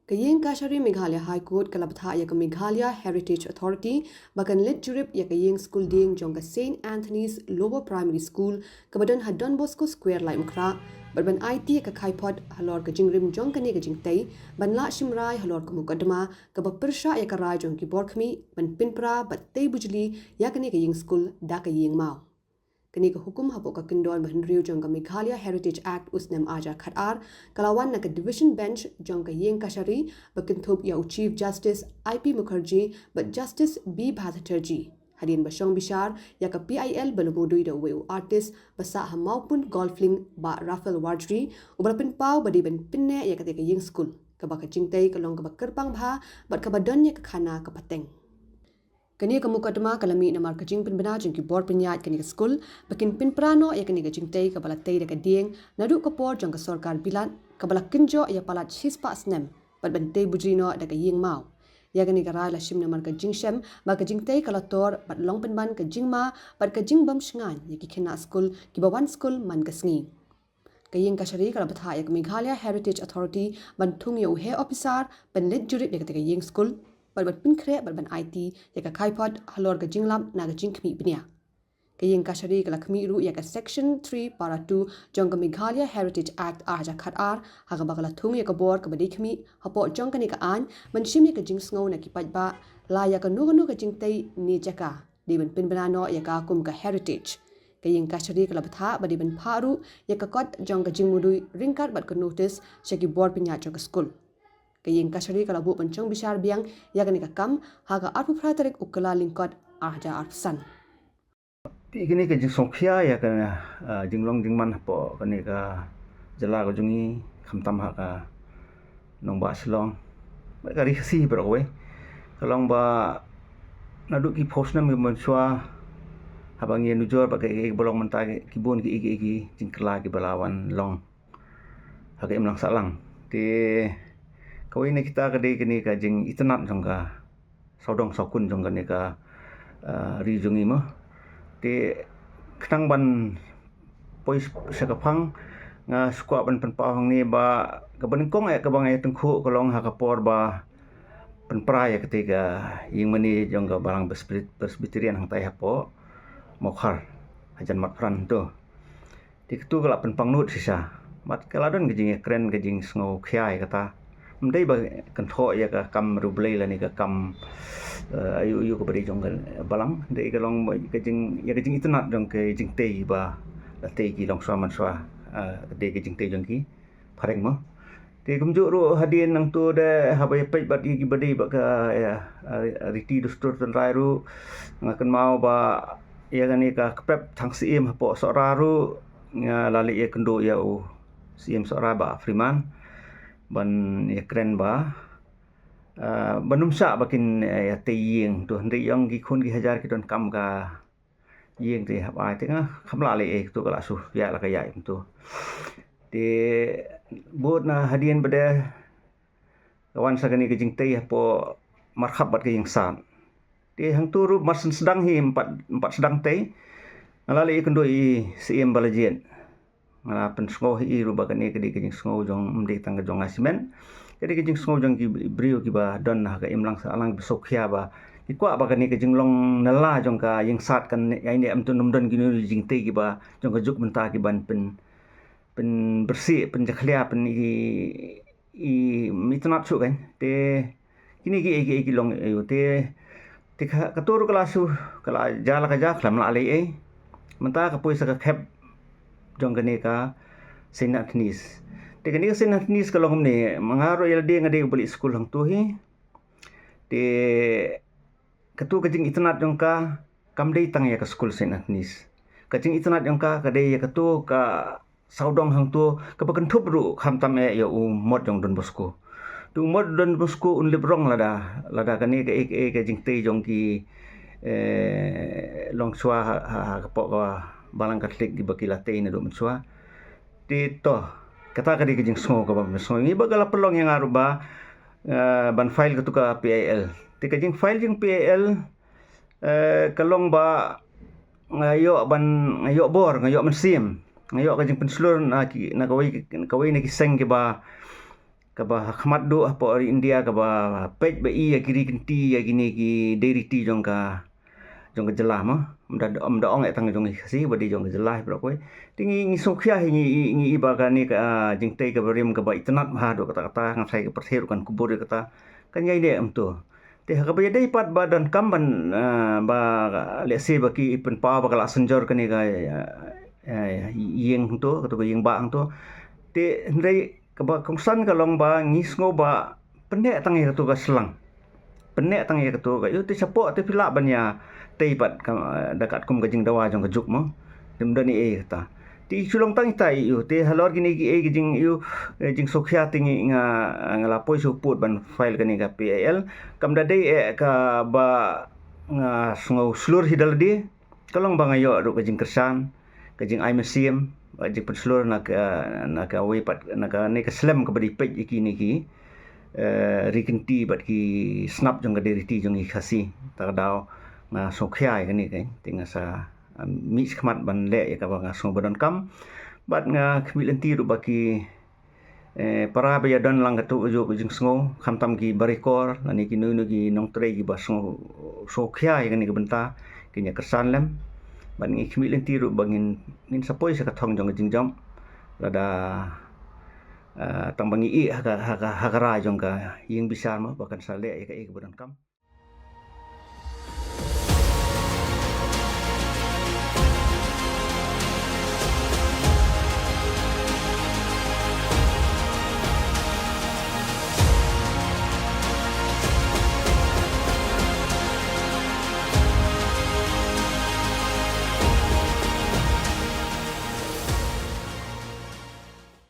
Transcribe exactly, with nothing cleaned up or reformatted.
Ka Ïing Kashari Meghalaya High Court ka la bthah ïa ka Meghalaya Heritage Authority ba kan leit jurip ïa ka ïing skul dieng jong ka Saint Anthony's Lower Primary School kaba don ha Don Bosco Square, Laitumkhrah, bad ban aiti ïa ka khaiphod halor ka jingrim jong kane ka jingtei, ban lah shim rai halor ka mukotduma kaba pyrshah ïa ka rai jong ki bor khmih ban pynpra bad tei bujli ïa kane ka ïing skul da ka ïing maw. Kane ka hukum hapoh ka kyndon ba hynriew jong ka Meghalaya Heritage Act u snem ar hajar khatar ka la wan na ka Division Bench jong ka Ïing Kashari ba kynthup ïa u Chief Justice I P Mukherjee bad Justice B Bhattacharjee, hadien ba shong bishar ïa ka P I L ba la mudui da uwei u artist ba sah ha Mawpun Golf Link, Bah Raphael Warjri, uba la pynpaw ba dei ban pynneh ïa katei ka ïing skul, kaba ka jingtei ka long kaba kyrpang bha bad kaba don ïa ka khana ka pateng. Kane ka mukotduma ka la mih namar ka jingpynbna jong ki bor pynïaid kane ka skul ba kin pynpra noh ïa kane ka jingtei kaba la tei da ka dieng naduh ka por jong ka sorkar bilat, kaba la kynjoh ïa palat shispah snem, bad ban tei bujli noh da ka ïing maw. Ïa kane ka rai la shim namar ka jingshem ba ka jingtei ka la tor bad long pynban ka jingma bad ka jingbym shngaiñ ïa ki khynnah skul kiba wan skul man ka sngi. Ka Ïing Kashari ka la bthah ïa ka Meghalaya Heritage Authority ban thung ïa u heh ophisar ban leit jurip ïa katei ka ïing skul bad ban pynkhreh bad ban aiti ïa ka khaiphod halor ka jinglap na ka jingkhmih bniah. Ka Ïing Kashari ka la khmih ruh ïa ka Section three, Para two jong ka Meghalaya Heritage Act ar hajar khatar, ha kaba ka la thung ïa ka bor kaba dei khmih hapoh jong kane ka aiñ ban shim ïa ka jingsngew na ki paidbah la ïa kano kano ka jingtei ne jaka dei ban pynbna noh ïa ka kum ka heritage. Ka Ïing Kashari ka la bthah ba dei ban phah ruh ïa ka kot jong ka jingmudui ryngkat bad ka notice sha ki bor pynïaid jong ka skul. Ka Ïing Kashari ka la buh ban shong bishar biang ïa kane ka kam ha ka arphew phra tarik u Kyllalyngkot ar hajar arphew san. Te kane ka jingsngewkhia ïa ka, ah, jinglong jingman hapoh kane ka jylla ka jong ngi, khamtam ha ka nongbah Shillong, bad ka ri Khasi baroh kawei, ka long ba naduh ki phew snem kiba mynshuwa, haba ngi nujor bad kaei kaei ba long mynta, ki bun kiei kiei ki jingkylla kiba la wan long ha ka imlang sahlang. Te kawei na kita ka dei kane ka jingitynnad jong ka sawdong sawkun jong kane ka, ah, ri jong ngi mo. Te khnang ban poi sha ka phang, nga sngewkwah ban pynpaw hangne ba kaba nyngkong eh kaba nga ïatyngkhuh ka long ha ka por ba pynpra ïa katei ka ïing mane jong ka Balang Presbyterian hangtai hapoh Mawkhar, hajan Matphran to. Te katu ka la pynpangnud shisha. Bad ka la don ka jingïakren, ka jingsngewkhia ïa kata. Ym dei ba kynthoh ïa ka kam riewblei lane ka kam, eh, aïu aïu kaba dei jong ka balang. Dei ka long ba ka jing, ïa ka jingitynnad jong ka jingtei ba la tei ki longshuwa manshuwa, eh, dei ka jingtei jong ki phareng mo. Te kumjuh ruh hadien nangto de haba ïa peit bad ïa kiba dei bad ka, ïa, riti dustur tynrai ruh, nga kynmaw ba ïa kane ka kpep thang Syiem hapoh Sohra ruh nga la leit ïakynduh ïa u Syiem Sohra Bah Freeman ban ïakren ba, ah, ban ym shah ba kin, eh, ïa tei ïing, to hynrei ïong ki khun ki hajar ki donkam ka ïing te hap ai, te nga kham lah leh ei, to ka la shu ïa la ka ïa kumto. Te bud na hadien ba de ka wan sa kane ka jingtei hapoh markhap bad ka ïing sad. Te hangto ruh mar syn sdang hi, ym pat, ym pat sdang tei, nga la leit ïakynduh i Syiem Balajied. Nga la pynsngew hi i ruh ba kane ka dei ka jingsngew jong, ym dei tang ka jong nga shimet, ka dei ka jingsngew jong ki briew kiba don ha ka imlang sahlang, kiba sngewkhia ba ki kwah ba kane ka jinglong nylla jong ka ïing sad kan ïaineh, ym don, ym don kino jingtei kiba jong ka juk mynta kiban pyn, pynbyrsih, pynjakhlia, pyn i, i, itynnad shuh kan. Te kine kiei kiei ki long, eh, te, te ka, kato ruh ka la shu, ka la jia la ka jia, khlem lah leh ei. Mynta ka poi sa ka khep jong kane ka Saint Anthony's. Te kane ka Saint Anthony's ka long kumne, ma nga ruh ïa lade nga dei uba leit skul hangto hi. Te kato ka jingitynnad jong ka kam dei tang ïa ka skul Saint Anthony's. Ka jingitynnad jong ka ka dei ïa kato ka sawdong hangto kaba kynthup ruh khamtam eh ïa u mot jong Don Bosco. Te u mot Don Bosco un lip rong lada, lada kane kaei kaei ka jingtei jong ki, eh, longshuwa ha, ha, ha ka pok ka Balang Katholik kiba ki la tei naduh mynshuwa. Te to, kata ka dei ka jingsngew kaba mynsngew ngi ba ka la pynlong ïa nga ruh ba, eh, ban file kato ka P I L. Te ka jingfile jong P I L, eh, ka long ba nga ïoh ban, nga ïoh bor, nga ïoh mynsiem, nga ïoh ka jingpynshlur na ki, na kawei, kawei na ki seng kiba, kaba ha khmat duh hapoh ri India kaba peit ba i ïa ki ri kynti ïa kine ki dei riti jong ka jong ka jylla mo. Ym da ym da ong eh tang jong i Khasi ba dei jong ka jylla hi baroh kawei. Te ngi ngi sngewkhia hi ngi i ngi i ba kane ka ah, jingtei kaba rim kaba itynnad bha duh katta katta nga tharai ka pyrthei ruh kan kubur ïa kata. Kan ïai neh kumto. Te ha kaba ïadei pat ba donkam ban ah, ba lehse ba ki pynpaw ba ka la synjor kane ka ah, ah, ïing hangto kato ka ïing bah hangto. Te hynrei kaba kongsan ka long ba ngi sngew ba pynneh tang ïa kato ka slang. Pynneh tang ïa kato ka ïoh te shapoh te phi lah ban ïa tei pat ka da katkum ka jingdawa jong ka juk mo. Te ym don ei ei kata. Te i shu long tang ita i ïoh te halor kine ki ei ki jing ïoh eh, jingsngewkhia te ngi nga nga la poi shu put ban file kane ka P I L. Kam da dei eh kaba nga sngew shlur hi da lade. Ka long ba nga ïoh ruh ka jingkyrshan, ka jingai mynsiem, ka jingpynslur na ka na kawei pat na kane ka slem kaba dei peit ïa kine ki eh, ri kynti bad ki snap jong ka dei riti jong i Khasi. Ta ka daw nga sngewkhia ïa kane ka te nga sa ah, mih shakhmat ban leh ïa kaba nga sngew ba donkam. Bad nga khmih lynti ruh ba ki eh, para ba ïa don lang kato ka juk ka jingsngew khamtam ki barekor lane kino kino ki nongtrei kiba sngew sngewkhia ïa kane ka bynta kin ïa kyrshan lem. Bad ngi khmih lynti ruh ba ngin ngin sa poi sha ka thong jong ka jingjop lada ah, tang ba ngi ïeh ha ka ha ka ha ka rai jong ka ïing bishar mo ba kan sa leh ïa kaei kaba donkam.